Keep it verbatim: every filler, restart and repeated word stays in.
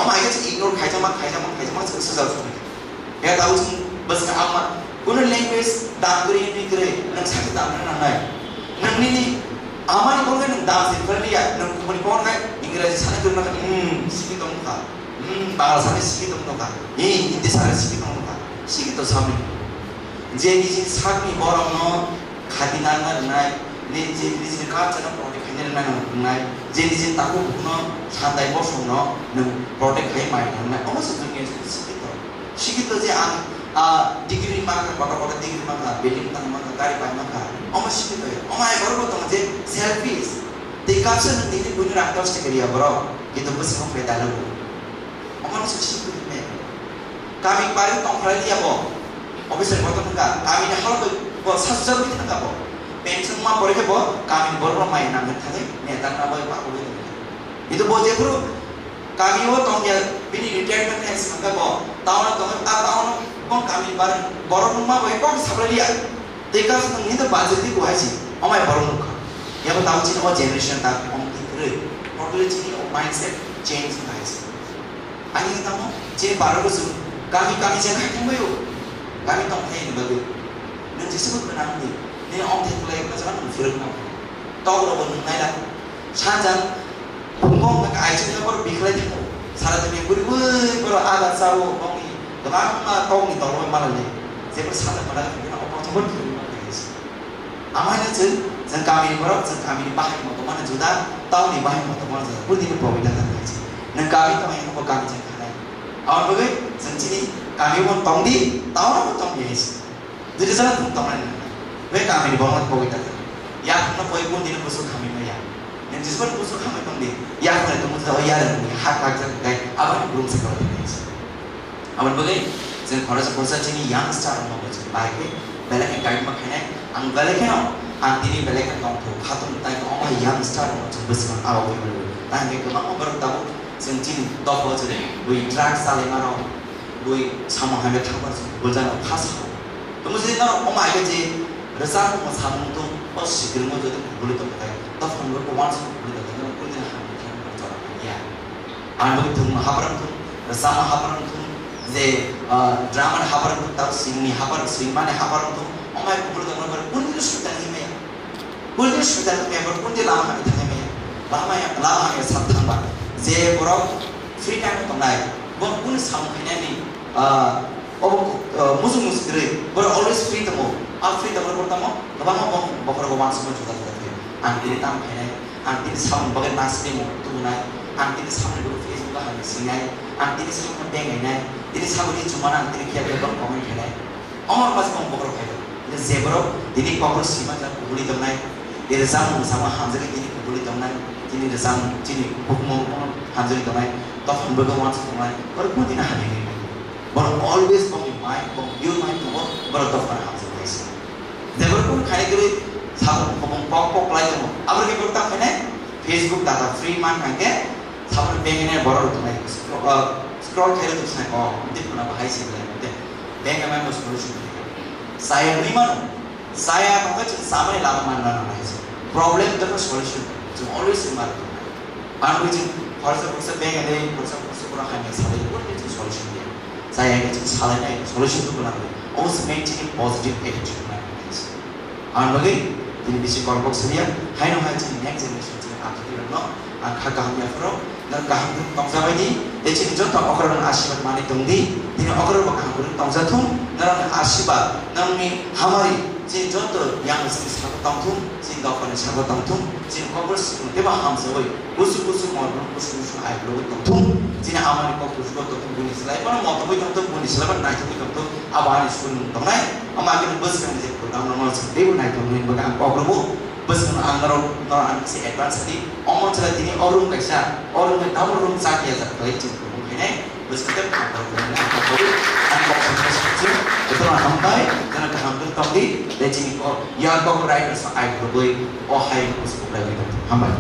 Omo hai khe chwng ignore khaijakma, khaijakma, khaijakma chwng swjak song. Ya tabuk chwng bwskang ama kuno language dam kwrwi wngwi kwrwi nwng sakhe damna nangnai. Nwng nini amani kokno nwng dam se kwrwi ya, nwng kubuni kokno khai Ingraji sana kwrwi nangkha, hmm, simi tong kha. Hmm, Bangla sana simi tong kha. Hi, Hindi sana simi tong kha. Simi to samni. Je niji sakni borokno khati narwkna rwnai, ni-, je nijini culture no protect khaina rwnai, rwnai, je nijini takhuk bukhukno sandai bosongno nwng protect khai mai rwnai, omo se duniya sikito. Sikito je ang, ah, degree mankha, kotor kotor degree mankha, building tang mankha, gari pai mankha, omo sikito ya. Omo hai borokbo tongo je selfish. Tei kaisa nwng nini buino rang torch khe riya borok, kintu bwskango phai dalago. Omo no se sikito hinmai. Kami pari tongkhlai liya bo. Officer bo tongkha, kami ni hal bo, bo sasjak wi thangkha bo. Pension ma pore khe bo, kami ni borok rok mai nang thangwi, neta na bai pa wi thangkha. Itu bo jephuru kami o tongya, bini retirement ni sangkha bo, town o tongwi, a town o bo kami ni bar, borok rok ma bai kok sablai liya. Tei kaisa nwng hinta budget di kuhai si, amai borok nukha. Yabo tabo chini o generation ta om ti kwrwi. Totally chini o mindset change wngkha hai se. Ani hinta mo, chini borok rok chwng kami kami jang khai thangbai o. Kami tong thai ni bagwi. Nwng jesa bo gwnang di. Nini om thai kwlai ma jora nwng phirok nang. Tok rok bo nwng nai la. Sanjang Bumung hwnka khe aichuk khe borok bikhlai thango. Sara tini bwrwi bwrwi borok ada chao bongni kwbangma tongni tolbo malai. Jebwrwi sajak mana khe bini obo thangbo thwngwi ma khe se. Amai no chwng, chwng kamini borok, chwng kamini bahai moto mano juda, town ni bahai moto mano juda. Bwdini probita kha khe se. Nwng kami tongwi hwnba kami chwng khanai. Aboni bagwi chwng chini kami bo tongdi, town bo tongdi hai se. Diri jana thum tongnai nang. Bai kamini borok pogwi ta. Yakhungno poi bundino busu khamwi maya. Nini jisman busu khamwi tongdi. Yakhungno tongmung jao yare nini hak lak jak gai abani brum se kawai tongmung se. Aboni bagwi chwng khoroksa khoroksa chini youngster rokno bo chwng bai khe belai khe guide ma khainai. Ang belai kheno ang tini belai khe tongthok khatung tai khe omo youngster rokno chwng bwswk abo bai mano. Tai hwnkhe kwbangma borok tabuk chwng chini dophao chwng bui drugs chalaima rok. Bui samung hamya thangma se kubul jana kha sao. Tamo se norok omo hai khe je rwchapmung samung tong o sikirmo jodi kubuli tong khe, dophani bo uansuk kubuli tong khe norok kudini hamya thangma jora ya. Ang bo thwngma habar wng thung, rwchapma habar wng thung, je, ah, drama ni habar wng thung, tamo swngni habar, swngmani habar wng thung, omo hai kubuli tong khe norok kudini swngchar hinmaya. Kundi swida tongmaya, borok kundi lama hamya thangmaya, lama ya, lama hamya sak thangba. Je borok free time tongnai, borok kuni samung khainani, ah, obo, ah, muchung muchung kwrwi, borok always free tongo. A free tongo borok tamo, kwbangma borok, bokhorogo uansukmani juda juda khe. Ang tini tamo khainai, ang tini samung bagwi nasini mung tubunai, ang tini samung bagwi Facebook o hamya swinai, ang tini samung bengainai, tini saboni chumano ang tini khe borok comment khainai. Omo rok basi tong bokhorok hai rok. Je borok tini kokro sima jang kubuli tongnai, je rwchapmung mwchangma hamjagwi tini kubuli tongnai, tini rwchapmung chini hukumu hamjagwi tongnai, tokon bo uansuk tongnai, borok bo tini hamya wngwi mano. Borok always bongni mind, bong pure mind tongo, borok dophano hamjaknai se. Je borok kunu khainai kwrwi samung khumung kok kok lai tongo, abo rokhe borok tamo khainai Facebook data free man hwnkhe, Saboni bank ni borok rok tongnai, scroll, ah, scroll khairok tong sinai, oh, tei phano bahai se belai, tei bank ni mai mo solution khairok. Saya nui mano, saya tongkhe chwng samani lama manna nangnai se. Problem tongkhe solution, chwng always se maro tongnai. Ang bai chwng khoroksa khoroksa bank ni, khoroksa khoroksa borok hamya salai, bo ni chwng solution ya. Saya khe chwng salainai, solution tongna nangnai. Omo se main chini positive attitude nangnai se. Ang bagwi tini bisi korbok suriya, haino hai chini next generation chini athuti rokno ang kha kaham yapharo, nang kaham khe tongjabai di, tei chini joto okorokno asirwad manwi tong di, tini okorokbo kaham khe tongjathung, norokni asirwad, norokni hamari chini joto yang chini saka tongthung, chini dophani saka tongthung, chini kokborok sikung teibo hamjawi, busu busu morok busu busu ai tongthung, chini amani kok busu tongthung, buni slai bono motobwi tongthung, buni slai bono naithokwi tongthung, abo ani sumung tongnai. Omo ang khe bwskang je program no no chwng teibo naithok nini bagwi ang kok rwbo. Bwskang ang norok, norok ang kisa advance sadi. Omo chwla tini o room kaisa, o room bai double room chak ya jak khlai chwng tongmung khainai. Bwskang tei ang norok nini ang kok rwbo. Ang kok rwbo chwng, jotono hambai, jotono kaham khe tong di, tei chini kok, ya kok right no sa ai rwbwi, o hai bwskang rwbwi tong. Hambai.